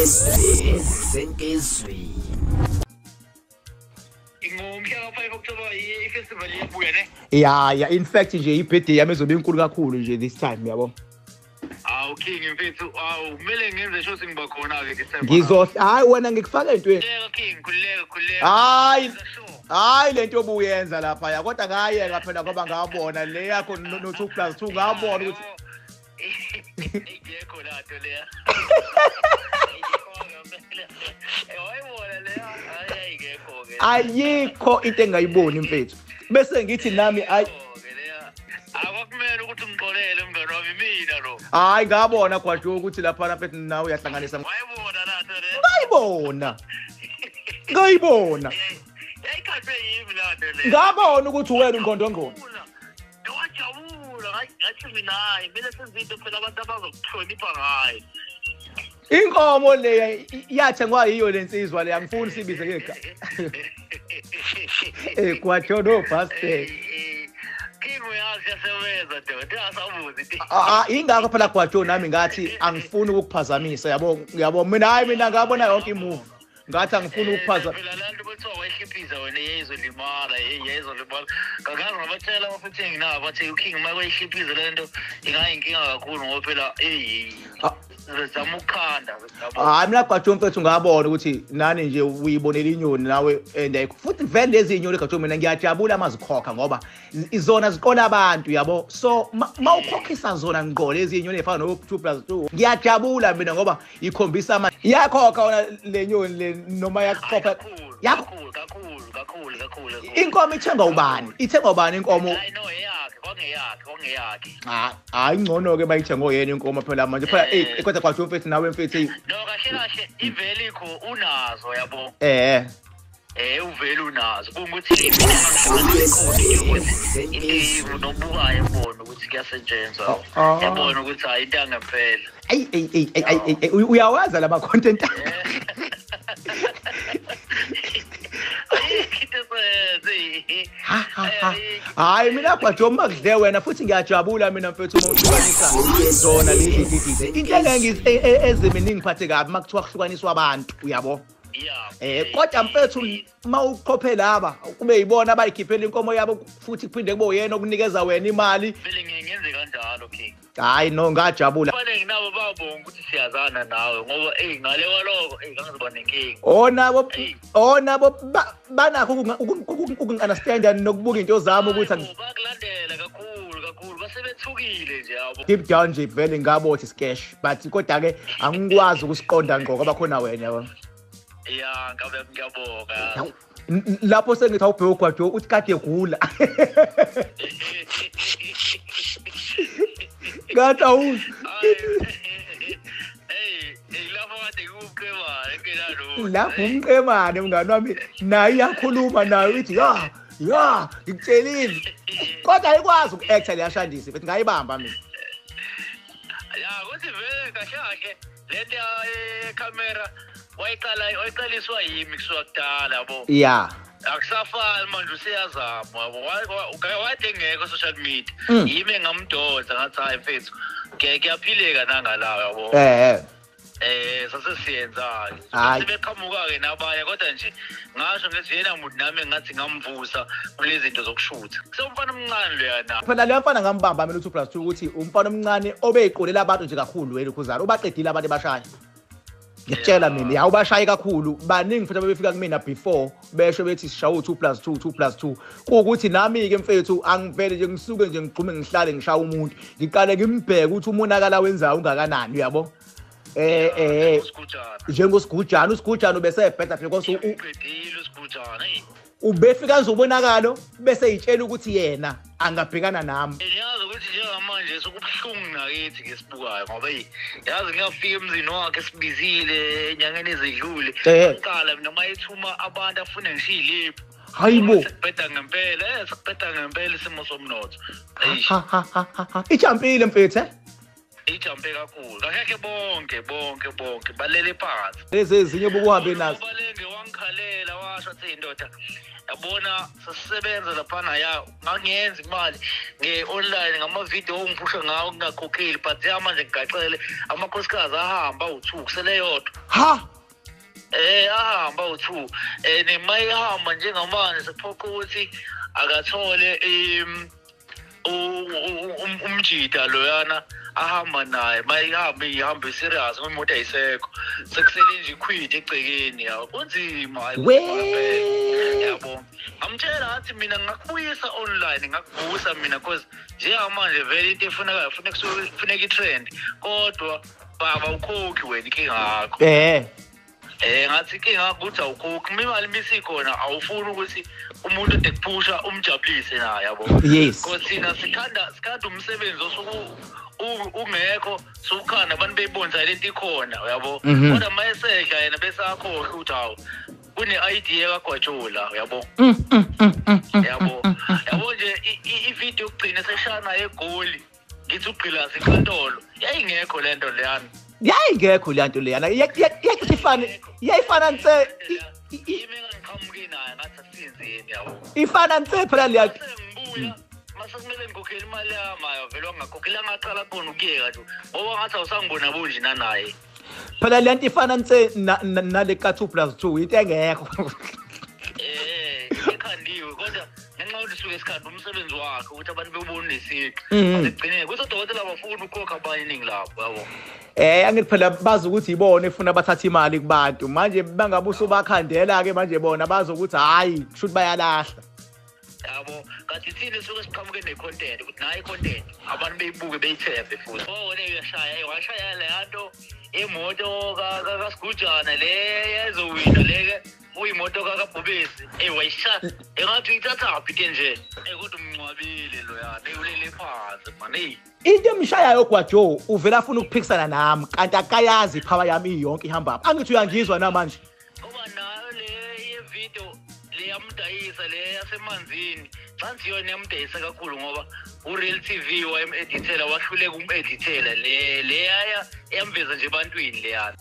Senkizwi. Ngomhla ka-5 October i-festival iyabuya ne? Yeah, in fact nje i-birthday yami izobe inkulu kakhulu nje this time yabo. Awu King mfethu, awu kumele ngenze sure ukuthi ngiba khona-ke this time. Hayi wena ngikufaka entweni. Khululeka King, khululeka. Hayi. Hayi lento obuyenza lapha ya kodwa ngayeka phela ngoba ngabona le yakho no 2 + 2 ngabona ukuthi ingekho la nto leya. Ayikho into engayiboni mfethu. Bese ngithi nami ayi akwakumele ukuthi umxolele umngane wami mina lo. Hayi ngabona Gwajo ukuthi lapha mfethu nawe uyahlanganisa. Wayibona la nto le. Ngayibona. Yayikhathwe yimi la nto le. Ngabona ukuthi wena ungqondongqondo. Wajabula ngathi mina hayi kumele senze into phela abantu abazokuhlonipha ngayo. Inkomo le yathengwa yiyo lensizwa le angifuni sibize ngegama. Gwajo no bastard. King uyazi yasebenza doda asabuzi. Ingakho phela Gwajo nami ngathi angifuni ukukuphazamisa yabo mina hayi mina ngabona yonke imovie. Ngathi angifuni ukuphazamisa. Phela lanto bethiwa wayihliphisa wena yeyizolimala yeyizolimala. Ngakaze ngabatshela abafuthi nginabo bathi uKing uma kweyihliphisa lento ingayinkinga kakhulu ngoba phela zama ukukhanda. Hayi mina Gwajo mfethu ngabona ukuthi nani nje uyibonela inyoni nawe and futhi vele lezi inyoni Gwajo mina ngiyajabula amazikhokha ngoba izona ziqola abantu yabo. So mawukhokhisa zona ngqo lezi inyoni ezifana no 2 + 2 ngiyajabula mina ngoba ikhombisa ama iyakhokha wona le nyoni le noma yakukhokha kakhulu. Inkomo ithengwa ubani? Ithengwa ubani inkomo? Hayi no eyakhe, kwangeyakhe. Hayi ngcono ke bayithengwe yena inkomo phela manje phela kodwa Gwajo mfethu nawe mfethu. No kahle ivele ikho unazo yabo. Uvele unazo. Kungukuthi into nobukayo ebona ukuthi kuyasetshenzwa. Yabona ukuthi hayi into angempela. Ayi uyawaza lama content. Hayi mina Gwajo makudle wena futhi ngiyajabula mina mfethu uma uhlukanisa zona lezi didi. Into eziminingi ngiphathe kabi makuthiwa kuhlukaniswa abantu uyabo. Kodwa mfethu mawuqhophe laba kube yibona abayikhiphela inkomo yabo futhi kuphinde kube uyena okunikeza wena imali. Vele ngiyenze kanjalo King. Hayi no ngajabula. Kufanele nabo babonga ukuthi siyazana nawe ngoba ngale kwaloko ngangizoba nenkinga. Onabo banakho ukungunderstanda nokubuka into zami ukuthi bakulandela kakhulu basebethukile nje yabo. Deep down nje vele ngabo uthi scash but kodwa ke angikwazi ukusiqonda ngqo ngoba khona wena yabo. Ya ngabe ngiyabonga. Lapho sengithi awubheke uGwajo uthi kade egula. Ngathi awu. Lapho kade kuqemane ngenalo. Lapho umqemane mngani wami naye iyakhuluma naye uthi ya ngikutshelile. Kodwa ayikwazi uku-acta leyashandisi mfethu ngayibamba mina. Ya kuthi vele kahle lento ye-camera wayiqaliswa yimi kusuka kudala yabo. Yeah. Akusafani manje useyazama yabo. Wade ngekho social media. Yimi engamdonsa ngathi hayi mfethu kuyaphileka nangalawo yabo. Sase siyenza-ke. Sebeqhamuka-ke nabanye kodwa nje ngasho ngithi yena muntu nami ngathi ngamvusa kulezi zinto zokushutha. Kusewumfana omncane loyana. Phela leyo mfana ngambamba mina u2 + 2 ukuthi umfana omncane obeyiqolela abantu nje kakhulu wena ukhuzana ubaqedile abantu ebashaya. Ngiyakutshela mina ya ubashaye kakhulu baningi futhi abebefika kumina before besho bethi sishawu 2 + 2 2 + 2 kuwukuthi nami ke mfethu angivele nje ngisuke nje ngigqume ngihlale ngishaya umuntu ngiqale ngimbheke ukuthi umonakala wenzayo ungakanani uyabo. Njengosigujana usigujana ubese ebheda because uqedile usigujana ubefika nje ubonakalo bese yitshela ukuthi yena angabhekana nami. Yazi ukuthi njengamanje sokubuhlungu nakithi ngesibukayo ngoba yazi ngiyafika emzini wakhe sibizile enyangeni ezidlule. Qala mina mayethuma abantu afune ngishiyilephu. Hayibo. Sekubheda ngempela, sekubheda ngempela isimo somnotho. Ijampile mfethu Ijampe kakhulu. Akekhe bonke balele phansi. Lezi ezinye bokuhambe nazo. Balenge Wangikhalela washo athi indoda yabona sasisebenza laphana ya ngangiyenza imali nge-online ngamavidiyo ongiphusha ngawo ngingakhokheli, but ya manje ngigaxele amakhosikazi ahamba awu-2 kusele yodwa. Ha ahamba awu-2 nema ihamba njengamanje sephoqa ukuthi akathole umjida loyana ahamba naye, mayihamba ihambe serious ngoba imoto ayisekho, sekusele nje ikhwidi egcekeni yawo kunzima yabo. Ngamtshela athi mina ngakubuyisa online, ngakuvusa mina cause njengamanje vele into efunekayo funeka i-trend, kodwa baba ukhokhi wena inkinga yakho. Ngathi inkinga ukuthi awukhokhi, imali misikhona awufuni ukuthi umuntu ede kuphusha umjabulise naye yabo. Yes. Because thina sikhanda umsebenzi osuku ungekho sukhanda abantu beyibonisa lento ikhona yabo. Kodwa mayesedla yena bese akhohlwa ukuthi hawu kune-idea kaGwajola yabo. Yabo. Yabo nje i-video yokugcina seshana eGoli ngithi ugqilaza inkantolo yayingekho lento leyana. Yayingekho le nto leyana. Iyayifana nse imi ngiqhamuke naye ngathi asiyenzeni yabo. Ifana nse phela leya. Ngibuya mase kumele ngikhokhele imali yami ayo vele wangakhokhela ngaqala khona ukuyeka nje ngoba ngathi awusangibona bonje nanaye. Phela le nto ifana nse nale ka 2+2 into engekho. Ekhandiwe kodwa ngenxa yokuthi suke esikhanda umsebenzi wakhe ukuthi abantu bebone lesiqi. Asigcineke kuthi odokotela abafuni ukukhokha abanye iningi labo yabo. Angithi phela bazi ukuthi ibona efuna bathatha imali kubantu manje bangabuso bakhandela ke manje bona bazi ukuthi hayi kusho ukuthi bayalahla yabo. Kanti thina suke siqhamuke ne-content ukuthi nayi i-content abantu beyibuke beyithembe futhi. Wona uyashaya washaya le nto imoto kaSigujana le ezowina le uyimoto kaKabhubesi wayishaya engathi uyithathaphi ke nje kodwa umncwabile loyana ulele phansi man. Into emshayayo Gwajo uvela afuna ukuphikisana nami kanti akayazi ipower yami iyonke ihamba apha. Angithi uyangizwa namanje ngoba nayo le ye-video le yamdayisa le yasemanzini cansi yona yamdayisa kakhulu ngoba uReal TV wayem-edithela wahluleka ukum-edithela le yaya yamveza nje ebantwini leyana.